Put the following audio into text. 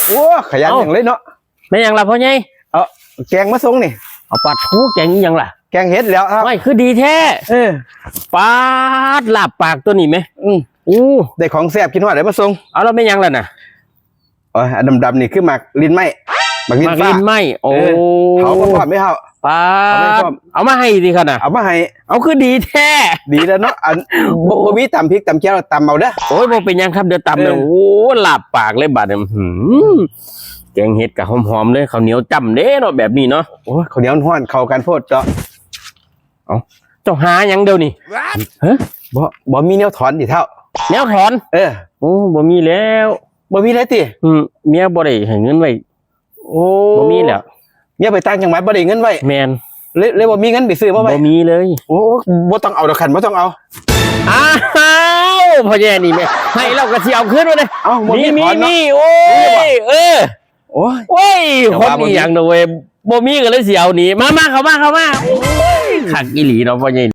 ໂອ້ ຂະຫຍັນ ເອົ້າ ຫຍັງເລີຍເນາະ. ແມ່ນຫຍັງລະພໍ່ໃຫຍ່? ເອົາແກງມາສົ່ງນີ້. ເອົາ ປາດໂທ້ ແກງອີ່ຫຍັງລະ? ແກງເຫັດແລ້ວ. ໂອ້ຍ ຄືດີແທ້. ເອີ ປາດ ລາບປາກໂຕນີ້ແມ. ອືມ ໂອ້ ໄດ້ຂອງແຊບກິນຮອດໄດ້ມາສົ່ງ. ເອົາ ແລ້ວແມ່ນຫຍັງລະນະ? ເອີ ອັນດຳໆນີ້ຄືໝາກລິ້ນໄມ້ ໝາກລິ້ນຟ້າ. ໝາກລິ້ນໄມ້. ໂອ້ ເອີ ເຂົາບໍ່ພ້ອມເດ້ເຮົາ. ປາດ ເອົາມາໃຫ້ຕິຂະນະ? ເອົາມາໃຫ້. ເອົາ ຄືດີແທ້. ດີແລ້ວເນາະ. ອັນ ບໍ່ ບໍ່ມີຕຳພິກຕຳແຈ່ວ ຕຳເອົາເດີ. ໂອ້ຍ ບໍ່ເປັນຫຍັງຄັບ ດຽວຕຳເລີຍ. ເອີ ໂອ້ ລາບປາກເລີຍບາດນີ້. ອືມ ແກງເຫັດກະຫອມໆເລີຍ ເຂົ້າໜຽວຈ້ຳເດ້ເນາະ ແບບນີ້ເນາະ. ໂອ້ຍ ເຂົ້າໜຽວຮ້ອນ ເຂົ້າກັນໂພດເຈາະ. ເອົ້າ ເຈົ້າຫາຫຍັງດຽວນີ້? ຮະ ບໍ່ ບໍ່ມີແນວຖອນຕິເຖົ້າ? ແນວຖອນ? ເອີ ໂອ້ ບໍ່ມີແລ້ວ. ບໍ່ມີແລ້ວຕິ? ອືມ ເມຍບໍ່ໄດ້ໃຫ້ເງິນໄວ້. ໂອ້ ບໍ່ມີແລ້ວ. ເມຍໄປຕ່າງຈັງຫວັດ ບໍ່ໄດ້ເງິນໄວ້. ແມ່ນ. ເລີຍ ເລີຍບໍ່ມີເງິນໄປຊື້ມາໄວ້. ບໍ່ມີເລີຍ. ໂອ້ ບໍ່ຕ້ອງເອົາດອກຄັນ ບໍ່ຕ້ອງເອົາ. ອ້າວ ພໍ່ໃຫຍ່ນີ້ແມ່ ໃຫ້ແລ້ວກໍຊິເອົາຄືນມາເດ້. ເອົ້າ ບໍ່ມີ ມີ ຖອນເນາະ. ມີ ໂອ້ຍ ເອີ ໂອ້ຍ ຄົນອີ່ຫຍັງເນາະເວີຍ ບໍ່ມີກໍເລີຍຊິເອົານີ້. ມາ ມາ ເຂົ້າມາ ເຂົ້າມາ. ໂອ້ຍ ຄັກອີ່ຫຼີເນາະ ພໍ່ໃຫຍ່.